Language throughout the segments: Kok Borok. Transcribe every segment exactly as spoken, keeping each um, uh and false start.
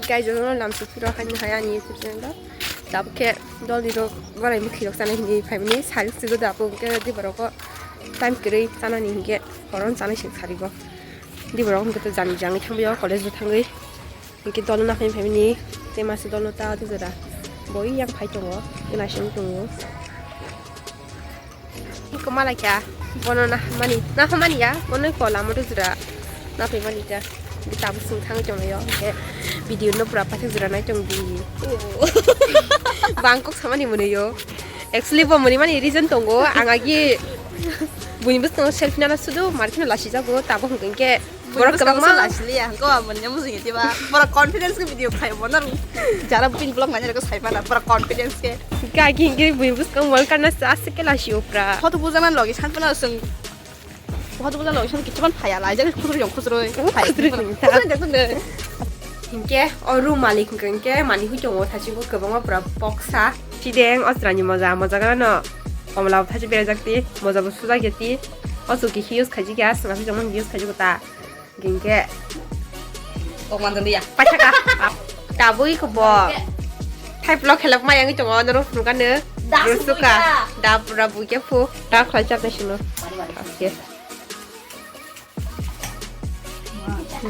Guys, jotono lamsukphuru haino hai ani YouTube channel o. Tabuk khe dolni rok borai mukhi rok chana hinwi phaimani sari swigo da, abo hwnkhe diborok o time kwrwi chanani hinkhe horon chanai sing sarigo. Diborok hwnkhe to jani jangwi thangbaio college o thangwi. Hinkhe dolno naphai phaimani tei masa dolno ta jora boi yang phai tongo, gwnasing tongo. Iko malai kha, bono na mani, na mani ya, bono ko lama rujura na pe mani ta. Di tabu sung thang chong yo, ke video no pura pathak jura nai chong di. Bangkok samani muni yo. Actually bo muni mani reason tongo, ang agi buni bus tongo selfie nana sudu market no lasi jago, tabu hung ke. Borok kwbangma lasiliya, hwnkhe o manya mujungya diba? Borok confidence khe video khai bo, nang jara bini vlog nani rokhe sai mano, borok confidence khe. Kaki hwnkhe bui bwskang wal kana sa se kela si opra. Photo buja man logi san phano sung. Photo buja logi san kichuman phaya lai, jani khusrui jong khusrui. Khusrui jong ta. Khusrui jong khusrui. Hinkhe o room malik hwnkhe mani hui tongo, thasi bo kwbangma pura boksa. Chideng o chwrani moja, moja gana no. Komla bo thasi berajak ti, moja bo sujak ya ti. O chuki hi use khaji kya, swnga sujak man use khaji kota. Gingke. Kok manjani ya. Paithaka. Tabui ko bo. Thai plo khelak mai yang tongo norok phunukano. Da Rusuka. Sumui da. Da pura buke phu. Da khlai chap nai sino. Oke.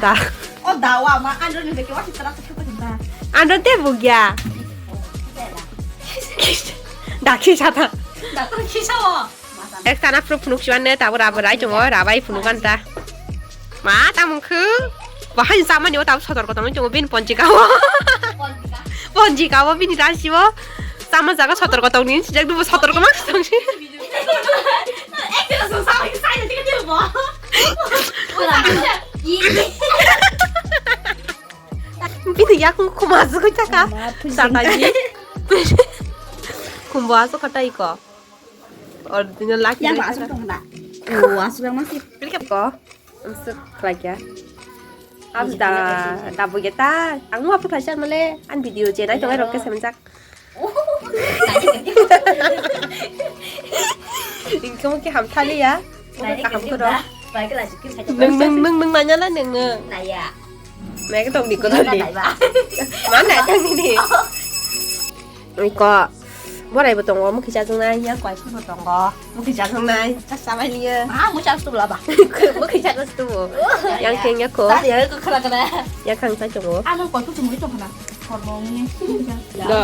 Da. O dawa ma andro ni beke wasi tara tara tara. Andro te bugya. Da khisa ta. Da khisa o. Ek tana phuru phunuk siwan ne tabuk rabo rai tongo, rabai phunuk an ta. Ma tamung khu? Bahai chamani o tabuk sotor kotong tongo bini ponjika o. Ponjika o bini rasi o. Chama jaga sotor kotong ni sijak dubo sotor kotong si. Bini yak khuma asuk taka. Sata ji. Khumbo asuk kata iko. Original laki. Yang asuk tong na. Oh, asuk yang masih. Pilih ko. Amsuk khlai kya? Abs da da bugeta. Ang ma putha chan male an video je nai tongai rok ke semjak. Ingkhe mo ke ham thali ya. Kaham ko do. Nung nung nung nung nanya la nung nung. Naya. Nai ke tong di ko di. Mana tang ni. Iko. Borai bo tongo, mukhi chajaknai, ya koi phuru tongo. Mukhi chajaknai, cha sabai liye. Ah, mucha stu bla ba. Mukhi chajaknai stu bo. Yang keng ya ko. Tadi ya ko khara khara. Ya khang sa tongo. Ano koi phuru mui tong khana. Kormo ni. Do.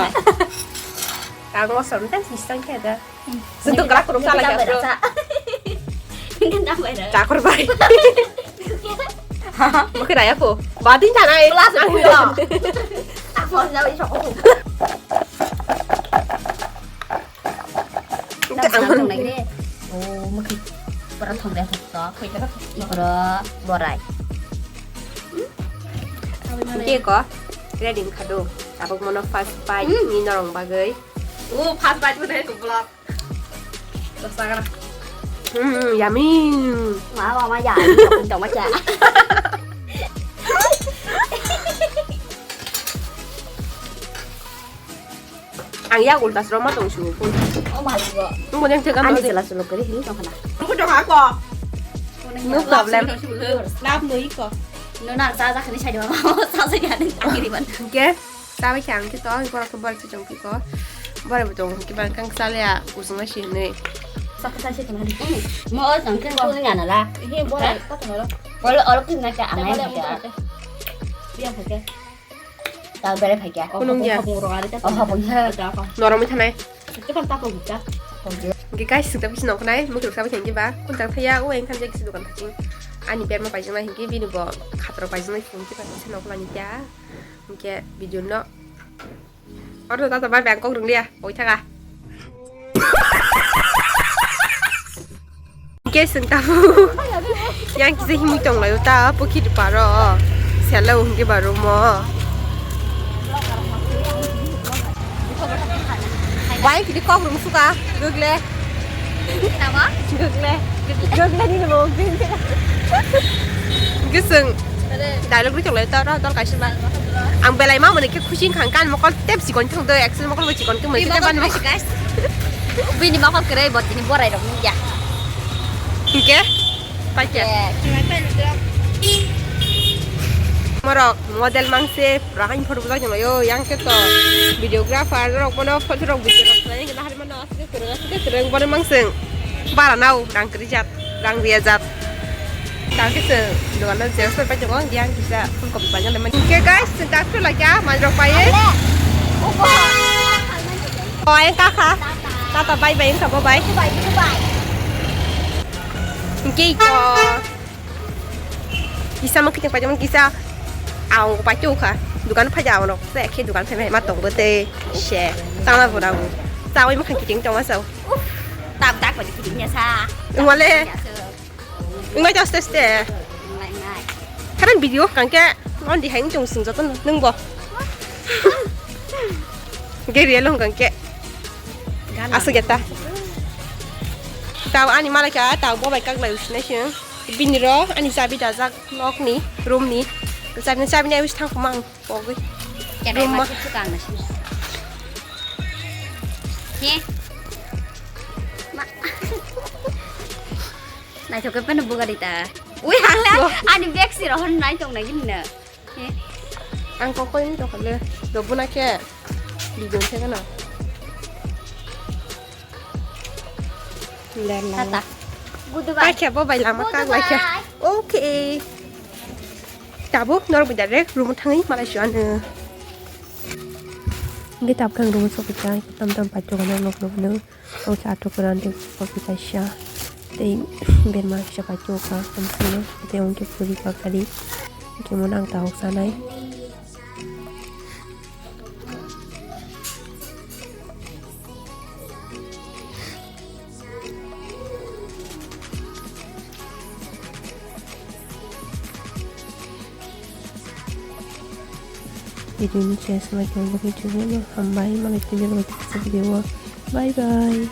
Kang mo som tan sistang khe da. Sentuh kelak kurung salah ya, bro. Ini nambah ya. Cakor bai. Mukhi raya ko. Batin tanai. Kelas kuyo. Aku harus jawab isok. Kita sama dong lagi deh. Oh, mukhi. Pura thong deh to. Ikro borai. Oke ko. Ready khado. Tabuk mono first bite ni norong bagwi. Oh, first bite mo deh ko vlog. Terus tangan. Hmm, yummy. Mama, mama, ya, ini aku dong aja. Ang ya ulta sroma tong su. Oh, my God. Tunggu yang tekan. Ani jelas lo kiri ini tong kana. Aku dong aku. No problem. Love no iko. No na sa sa kani sai dong. Sa sa ya ni kiri ban. Okay. Sabai khe ang khe to, borok khe borok khe chong khe ko. Borok bo tong khe bang kang sa le a, usung ma si hinwi. Sakha sa si tong hadi. Mo o tong khe ko ni ana la. He borok ka tong la. Ol ol khe na ka anai. Biya pha khe. Ta bere pha kya. Kunung ya. Oh, ha, bung ha. Norom thanai. Hwnkhe guys, singta bisi nongkhornai, mwkhwrwk sabai khe ba, kunchang thaya, o engkha jai kisi dokan thaching. Ani berma paijaknai hinkhe bini bo khatro paijaknai phone khe paisa nongkhornani kya. Hinkhe video no. Oro tata bai bangkok rwnglia, oi thaga. Hingke chwng tabuk yang kisa himui tonglaio ta, pokit paro. Selo hingke ba room o. Bai kiri kok rung suka, gugle. Tama? Gugle. Gugle ni bo. Hingke chwng dialogue ri tonglaio ta, oro dol kaisa ba. Ang belai ma mani khe khusi wngkha, kan mokol tep chikon thang do, action mokol bo chikon khe mani tep ban guys. Bini mokol kwrwi bo tini borai rok nungya. Hingke? Paikhe. Rok model mangse pura hain photo bujak jong yo, yang ke to videographer rok bono photo rok video rok khlai nang hari mano asike kwrwng asike kwrwng bono mangseng bara nao rang kwrwi jat rang riya jat. Tang ke se dogan no xerox pai tongo yang kisa phone copy pai nang le mani. Ke guys, se tak to lagya majrok pai. Oh, yang kakha. Tata bye bye, yang kabo bye. Bye bye. Ke ko. Kisa mo kiting pajaman kisa ang pachu kha dukan phaja ang nok se khe dukan phai ma tong bote se tama bura bu tawi mo kiting tong ma sao. Tap tak paji kiting nya sa. Wale. Ngai aste aste. Ngai ngai. Karan video kangke on di hang tong sing joton nung bo. Ge riya long kangke. Asu geta. Tau ani malaka tau bo bai kak lai usne sing. Bini ro ani chabi dajak. Nokni, roomni. Chabi, chabi ni abis thang kumang. Pogwi. Room ma. He. Ma. Naithok ke pano buga dita. Ui hangla ani bag si rohon naithok na gini na. He. Ang kokoi ni tokale. Dobuna ke. Bidon thega na. Tata. Goodbye. Paikha bo bai lama kak laikha. Goodbye. Okay. Tabuk norok bai direct room thangwi malai sio ano. Hingke tabuk ang room sokoi kha, tam tam pai tongo nok nok no. Ang sa atok ran de sokoi kaisa. Tei berma kisa pai tongo kha, ang sino. Tei hingke puri kha kari. Hingke mo nang tabuk sanai. Video ni chest ma khe bo khe chugo no hambai malai tini bo kisa video o bye bye.